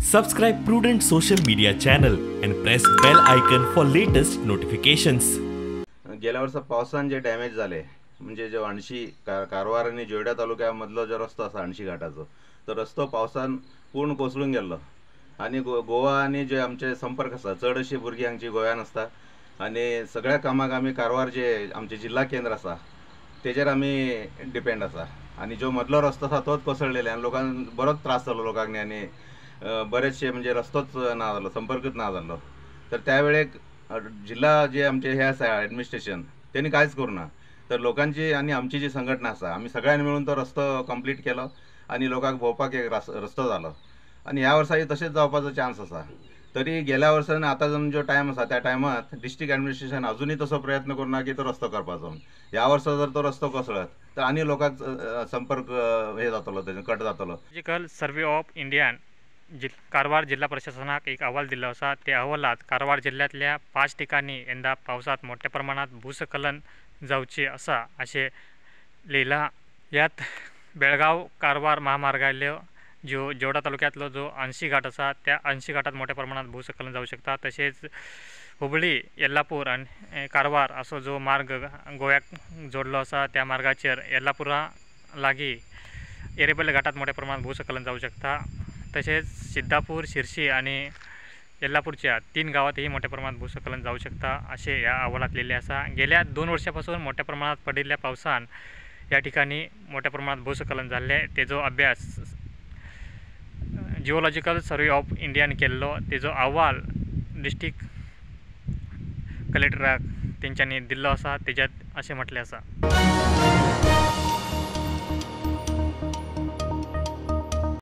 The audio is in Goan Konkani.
Subscribe Prudent Social Media channel and press bell icon for latest notifications. गेल्या वर्सा पावसान जे डॅमेज जाले म्हणजे जो अणशी कारवार आनी जोयडा तालुक्यामधलो जो रस्तो आसा अणशी घाटाचो तो रस्तो पावसान पूर्ण कोसळून गेल्लो आनी गोवा आनी जे आमचे संपर्क आसा चड अशी भुरगीं हांगची गोव्यान आसता आनी सगळ्या कामाक आमी कारवार जे आमचे जिल्हा केंद्र आसा तेजेर आमी डिपेंड आसा आनी जो मदलो रस्तो आसा तोच कोसळलेले आनी लोकांक बरोच त्रास जालो लोकांक आनी बरेचशे म्हणजे रस्तोच ना जालो, संपर्कच ना जालो। तर त्या वेळेक जिल्हा जे आमचे हे आसा ॲडमिनिस्ट्रेशन त्यांनी कांयच करूं ना। तर लोकांची आनी आमची जी संघटना आसा आमी सगळ्यांनी मेळून तो रस्तो कंप्लीट केलो आनी लोकांक भोंवपाक एक रस्तो जालो आनी ह्या वर्साय तशेंच जावपाचो चान्स आसा। तरी गेल्या वर्सान आतां जो टायम आसा त्या टायमात डिस्ट्रिक्ट ॲडमिनिस्ट्रेशन अजुनूय तसो प्रयत्न करूं ना की तो रस्तो करपाचो। ह्या वर्सा जर तो रस्तो कोसळत तर आनी लोकांक संपर्क हे जातलो, तेजो कट जातलो। जिऑलॉजिकल सर्वे ऑफ इंडियान कारवार जिल्हा प्रशासनाक एक अहवाल दिल्लो आसा। त्या अहवालात कारवार जिल्ह्यांतल्या 5 ठिकाणी यंदा पावसात मोठ्या प्रमाणात भूस्खलन जावचे आसा अशें लिहिलां। यात बेळगांव कारवार महामार्गावयलो जो जोडा तालुक्यांतलो जो अणशी घाट आसा त्या अणशी घाटात मोठ्या प्रमाणात भूस्खलन जावं शकता। तशेंच हुबळी येल्लापूर आनी कारवार असो जो मार्ग गोव्याक जोडलो आसा त्या मार्गाचेर येल्लापुरा लागीं एरेपल्ले घाटात मोठ्या प्रमाणात भूस्खलन जावं शकता। तशेंच सिद्धापूर, शिरशी आनी येल्लापूरच्या 3 गावातही मोठ्या प्रमाणात भूस्खलन जावं शकता अशें ह्या अहवालात लिहिलें आसा। गेल्या 2 वर्षापासून मोठ्या प्रमाणात पडिल्ल्या पावसान ह्या ठिकाणी मोठ्या प्रमाणात भूस्खलन जाल्लें। तेजो अभ्यास जिओलॉजिकल सर्वे ऑफ इंडियान केल्लो, तेजो अहवाल डिस्ट्रिक्ट कलेक्टराक तेंच्यांनी दिल्लो आसा, तेज्यात अशें म्हटलें आसा।